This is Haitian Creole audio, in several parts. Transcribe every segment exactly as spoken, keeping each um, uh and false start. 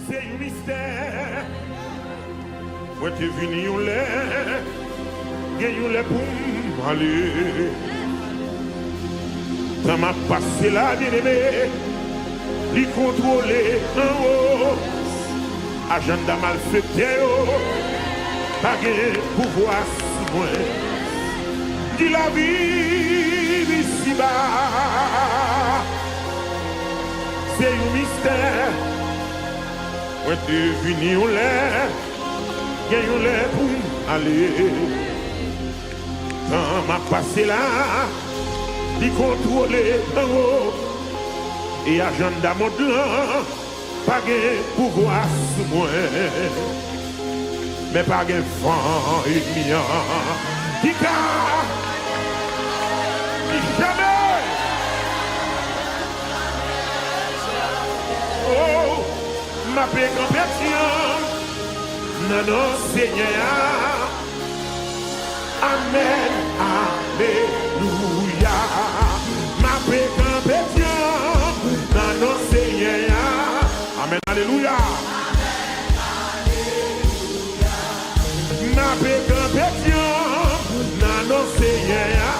Se yon mistè. Mwen te vini yon lè, gen yon lè pou m ale. Tan m ap pase la, byeneme, li kontwole anwo. Ajanda malfektè yo pa gen pouvwa sou mwen. Di lavi m isiba, se yon mistè. Mwen te vini yon lè, gen yon lè pou m ale. Tan m ap pase la, li kontwole anwo. E ajanda mond lan pa gen pouvwa sou mwen. Men pa gen van ènmi an ki ka, ki jamè. Oh, m ape kanpe dyanm nan non Senyè a. Amèn, alelouya. M ape kanpe dyanm nan non Senyè a. Amèn, alelouya. M ape kanpe dyanm nan non Senyè a.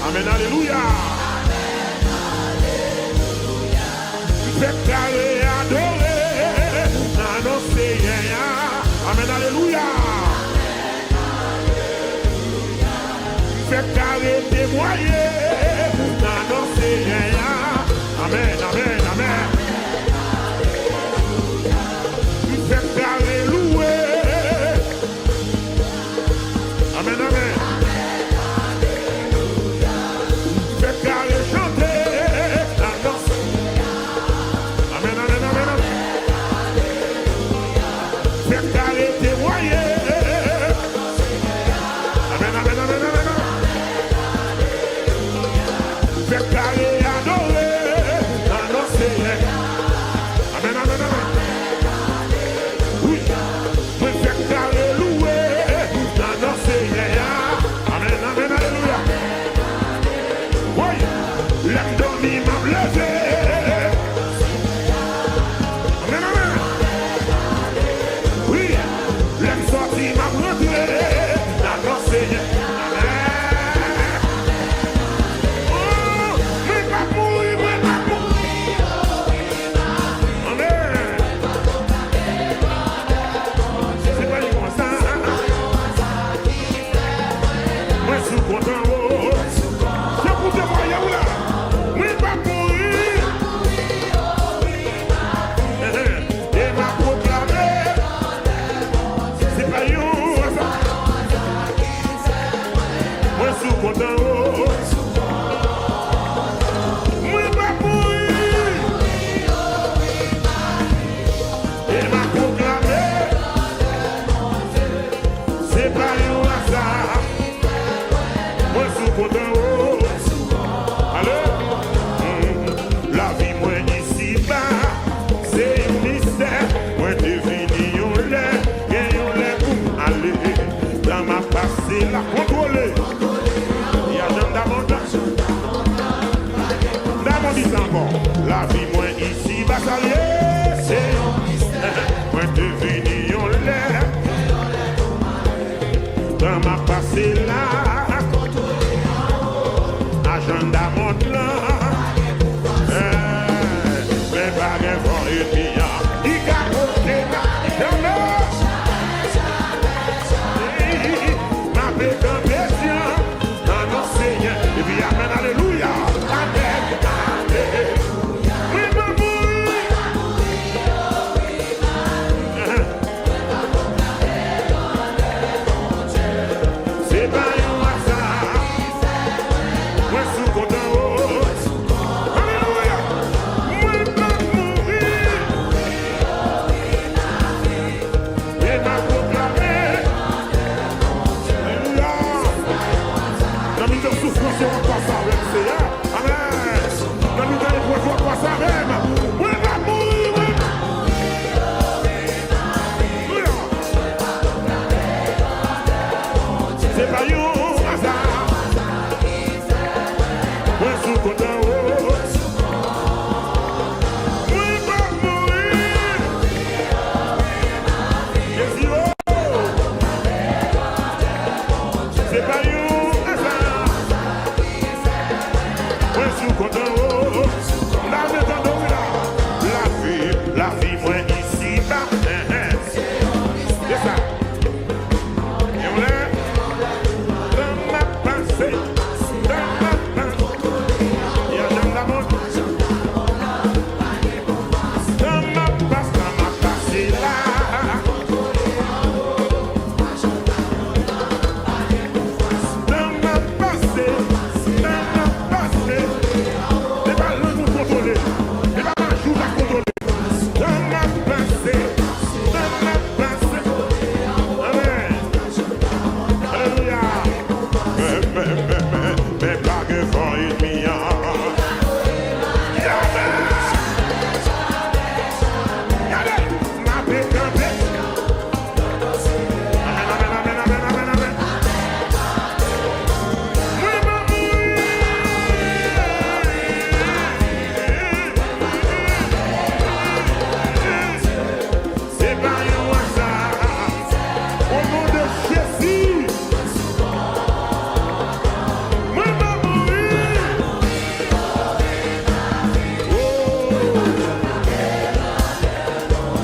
Amèn, alelouya. M fèk kare adore nan non Senyè a. Amèn, alelouya. M fèk kare temwaye nan non Senyè a. Amèn, amèn, amèn. M fèk kare louwe. Amèn, amèn. M fèk kare chante. Amèn, amèn, amèn, amèn. M fèk kare temwaye. Amèn, amèn, amèn, amèn, amèn. M fèk kare adore nan non Senyè. Amèn, amèn, amèn. Wi. Mwen fèk kare louwe nan non Senyè a. Amèn, amèn, alelouya. Woy, lè m dòmi, m ap leve. Amèn, amèn. Wi, lè m sòti, m ap rantre nan non Senyè. Amèn. Oh, mwen p ap mouri, mwen p ap mouri. Amèn. Se pa yon aza. Mwen sou kont anwo. Se pou temwaye w la. Mwen p ap mouri. E m ap pwoklame. Se pa yon aza. Mwen sou kont anwo. Mwen p ap mouri. E m ap pwoklame. Se pa yon aza. Mwen sou kont anwo. Ale. Mm. Lavi mwen isiba, se yon mistè. Mwen te vini yon lè, gen yon lè pou m ale. Tan m ap pase la, kontwole. Y a janm dabòd. N a di sa ankò. Lavi mwen isiba sa l ye. Se yon mistè. Mwen te vini yon lè. Tan m ap pase la. Ajanda mond lan. Eh, men pa gen van ènmi an ki ka bloke m. Janm. M ape kanpe dyanm nan non Senyè. Epi amèn, alelouya. Amèn, alelouya. Mwen pa mouri.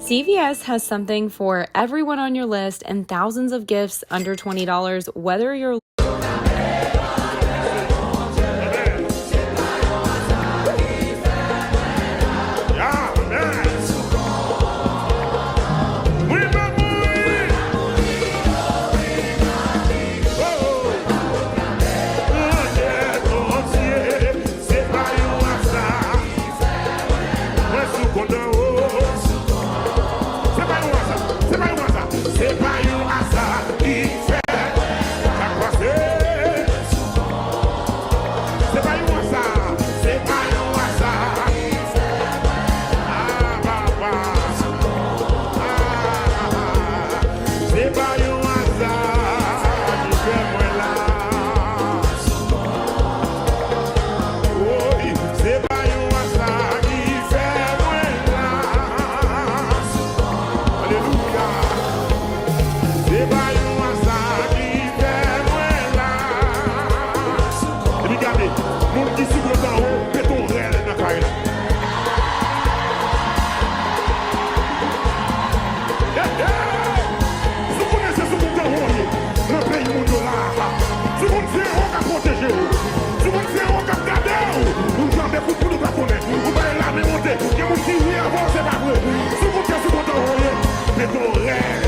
C V S has something for everyone on your list and thousands of gifts under twenty dollars, whether you're Se pa yon aza, se pa yon aza, se pa yon aza, se pa yon aza ki fè. Sa k pase? Se pa yon aza, se pa yon aza. Ah, papa. Ah, se pa yon aza ki fè mwen la. Woy, se pa yon aza ki fè mwen la. Alelouya. Se pa yon aza ki fè mwen la. Epi gade, moun ki sou kontan anwo, pete yon rèl nan kay la. Hey, hey! Si w konnen se sou kontan anwo w ye, nan peyi moun yo la, si w konn se anwo k ap pwoteje w, si w konn se anwo k ap gade w, ou janbe kout poud ou pa konnen, ou bay lamen monte, gen moun ki ri avè w, se pa vre. Si w konn se sou kontan anwo w ye, pete yon rèl.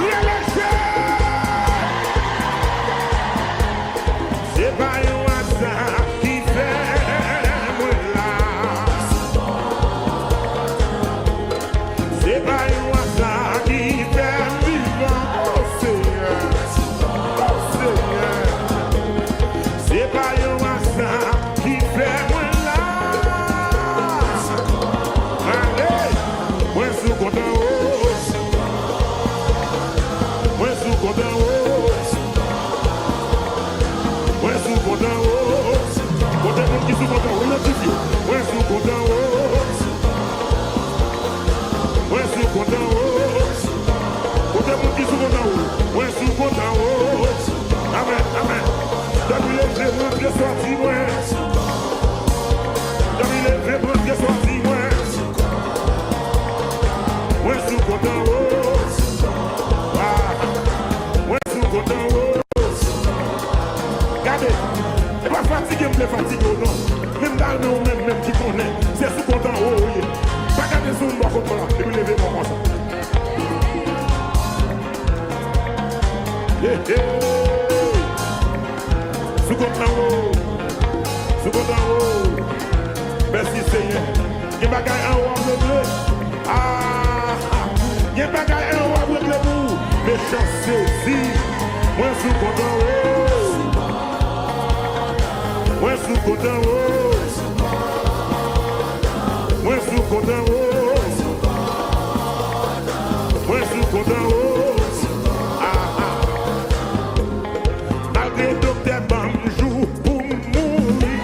Rele jè! Se pa yon aza ki fè mwen la. Se pa yon aza ki fè m vivan. O Senyè, o Senyè. Se pa yon aza ki fè mwen la. Ale, mwen sou kontan wo. Mwen sou kontan wo. Mwen sou kontan wo. Kote moun ki sou kontan wo, idantifye w. Mwen sou kontan wo. Mwen sou kontan wo. Kote moun ki sou kontan wo. Mwen sou kontan wo. Amèn, amèn. Depi leve m rantre sòti mwen. Depi leve m rantre sòti mwen. Mwen sou kontan wo. Ah. Mwen sou kontan wo. Gade, e pa fatige m vle fatige w non. Men m ta renmen ou menm, menm ki konnen se sou kontan wo ou ye. Pa gade sou m bò kot mwen la, epi leve men w konsa. Hey, hey. Sou kontan wo. Sou kontan wo. Mèsi Senyè. Gen bagay anwo ap regle. Ah, gen bagay anwo ap regle pou ou. Mechan sezi. Mwen sou kontan wo. Mwen sou kontan wo. Mwen sou kontan wo. Mwen sou kontan wo. Ah, ah. Malgre doktè ban m jou pou m mouri.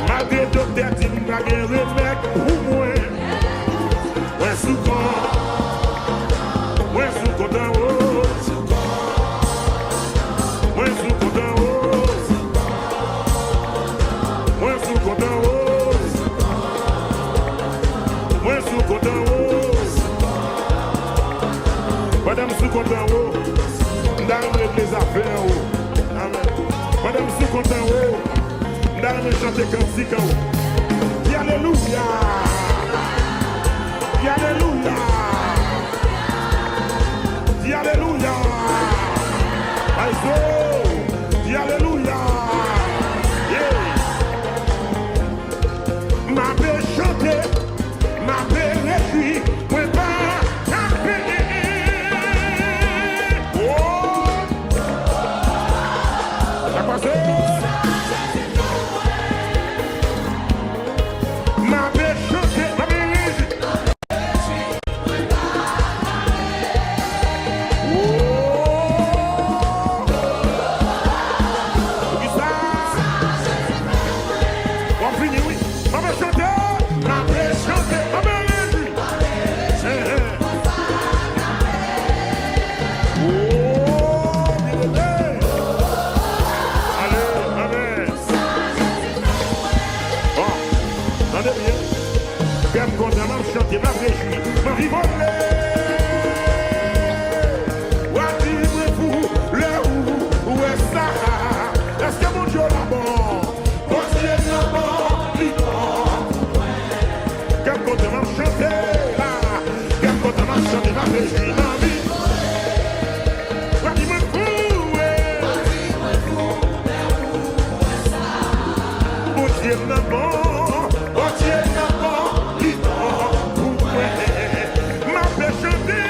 Malgre doktè di m pa gen remèd pou mwen. Mwen sou kontan. Mwen sou kontan wo. Mwen Anwo, m ta renmen chante kantik anwo. Di alelouya! Di alelouya! Di alelouya! Ayzo! Di alelouya! Yeah! M ape chante, m ape rejwi, mwen pa kanpe. Oh! Sa pase? M ape chante, m ape rejwi. Poukisa? W ap vini, wi. M ape chante, m ape chante, m ape rejwi. Hey, hey. Oh, byen, byen. Ale, amèn. Bon, tande byen. Kè m kontan, m ap chante, m ap rejwi, m anvi vole. W a di mwen fou lè ou wè sa. Èske Bondye w la bon? Bondye m nan bon, li bon. Kè m kontan, m ap chante la. Kè m kontan, m ap chante, m ap rejwi, m anvi. W a di mwen fou, wi. Bondye m nan bon, Bondye m nan bon, li bon pou mwen. M ape chante.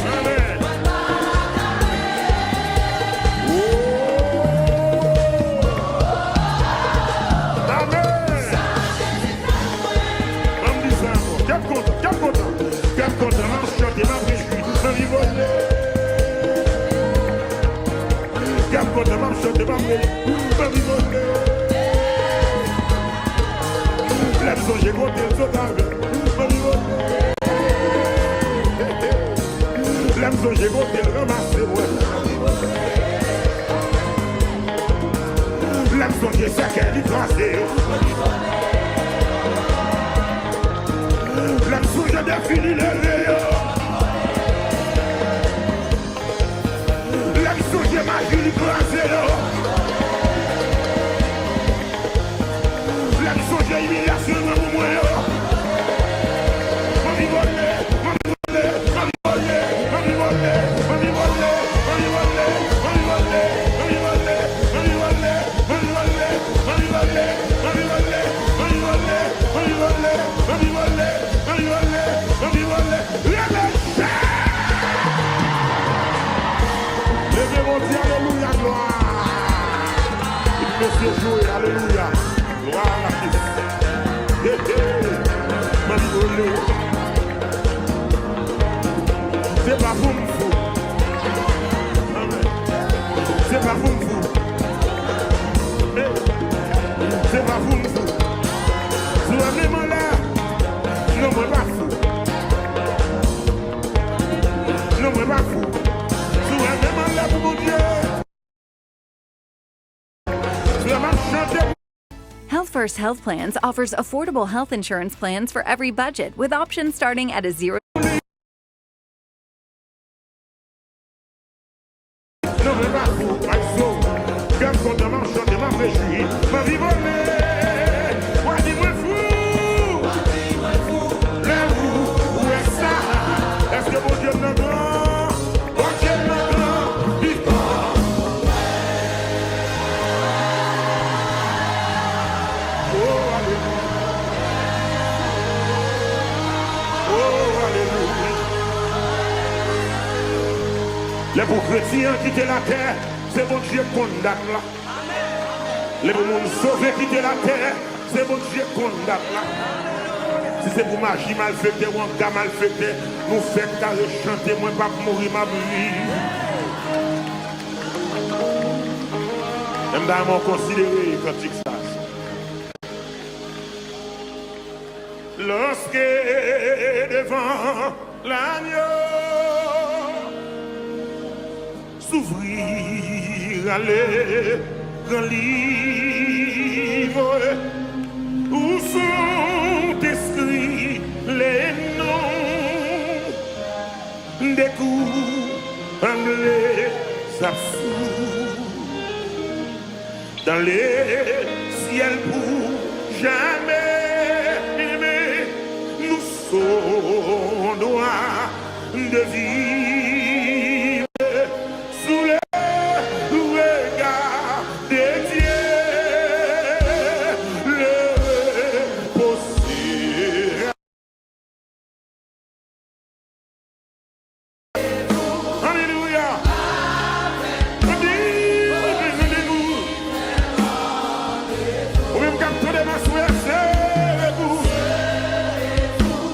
Amèn. Oh. Amèn. Ann di sa ankò. Kè m kontan, kè m kontan. Kè m kontan, m ap chante, m ap rejwi, m anvi vole. Kè m kontan, m ap chante, m ap rejwi, m anvi vole. Lè m sonje kote l sot avè m, m anvi vole. Lè m sonje kote l ranmase mwen. Lè m sonje sèkèy li kraze yo. Lè m sonje defi li leve yo. Lè m sonje maji li kraze yo. Lè m sonje imilyasyon l nan pou mwen yo. M anvi vole, m anvi vole, m anvi vole. Leve Bondye, alelouya, glwa. Mesye jwe, alelouya. Glwa a Kris. Hey, hey. M anvi vole. Se pa pou m fou. Amèn. Se pa pou m fou. Hey. Se pa pou m fou. Si w wè menm anlè, non, mwen pa fou. Non, mwen pa fou. Si w wè menm anlè pou Bondye. Health First Health Plans offers affordable health insurance plans for every budget, with options starting at a zero. Non, mwen pa fou, pa izo. Kè m kontan, m ap chante, m ap rejwi, m anvi vole. W a di mwen fou. Lè ou wè sa, èske Bondye m nan gran? Bondye m nan gran, li gran. Oh, alelouya. Oh, alelouya. Lè pou kretyen an kite latè, se Bondye k konn dat la. Lè pou moun sove kite latè, se Bondye k konn dat la. Si se pou maji malfektè, wanga malfektè, nou fèk kare chante, mwen p ap mouri, m ap viv. Men m ta renmen w konsidere kantik sa. Lorsque devant l'agneau s'ouvrirent les grands livres où sont inscrits les noms des coupables et absents. Dans le ciel pour jamais, bien-aimé, nous saurons droit de vivre sous le regard de Dieu, le repos sera. Alelouya. Randevou, randevou. Ou menm k ap tande m aswè, se randevou.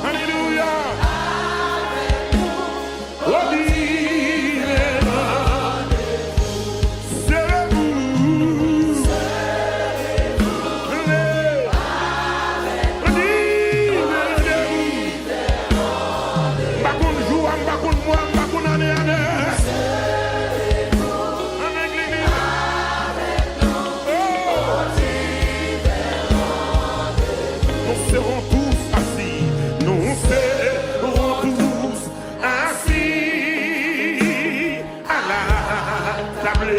Alelouya. Randevou. Se randevou. M pa konn jou a, m pa konn mwa, m pa konn ane a, men avèk li, li. Oh! Nous serons tous assis, nous serons tous assis à la table.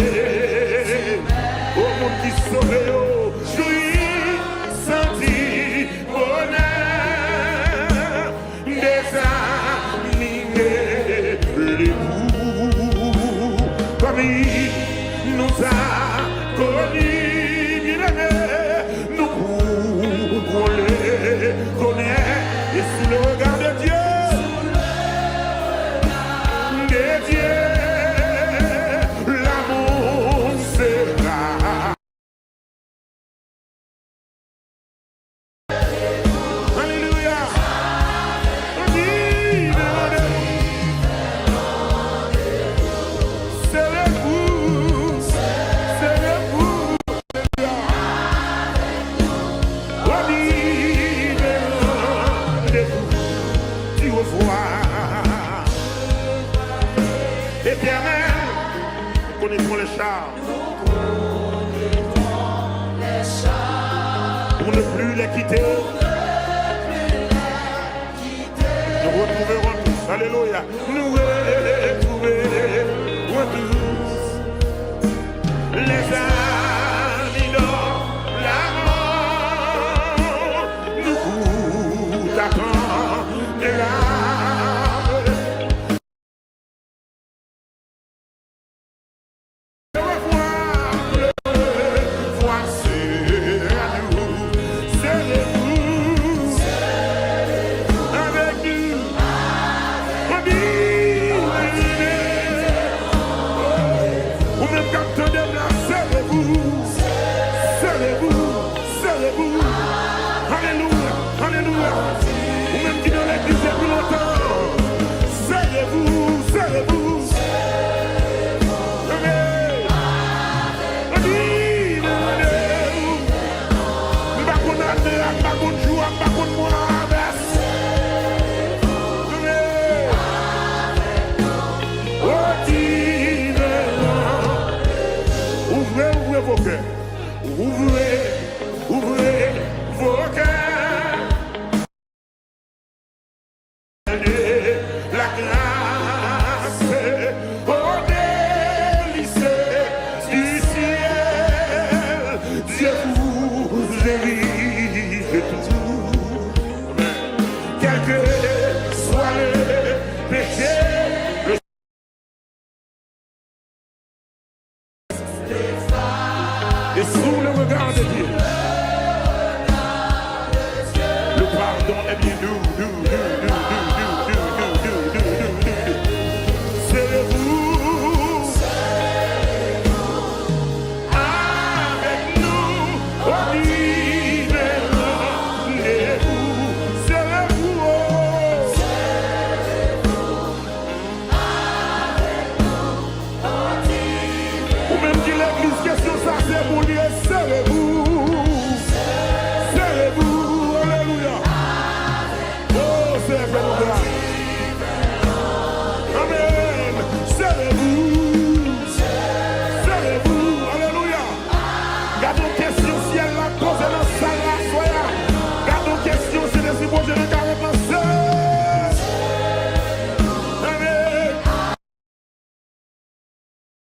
O moun ki sove yo, jwi, santi bonè. Dezanime, debout, comme il nous a connus, bien-aimés, nous pouvons le connaître. Et sous le regard de Dieu, de Dieu, l'amour sera. Alelouya. Randevou. Se randevou. Se randevou. Randevou. Di au revoir. Éternel, nous connaîtrons les chars. Pour ne plus les quitter. Nous retrouverons tous. Alléluia. Nous retrouverons tous. Les amis dans l'amour. Nous t'attendons. Ou menm k ap tande m la, serre vou, serre vou. Serre vou. Alelouya, alelouya. Ou menm ki nan legliz depi lontan, serre vou, serre vou. Amen. Amen. M pa konn ane a, m pa konn jou a, m pa konn mwa a, men. Amen. Ouvre, ouvre vos cœurs. Ouvrez, ouvrez vos cœurs. De la grâce, ô délices du ciel, Dieu vous invite toujours. Quel que soit le péché, le Et sous le regard de Dieu,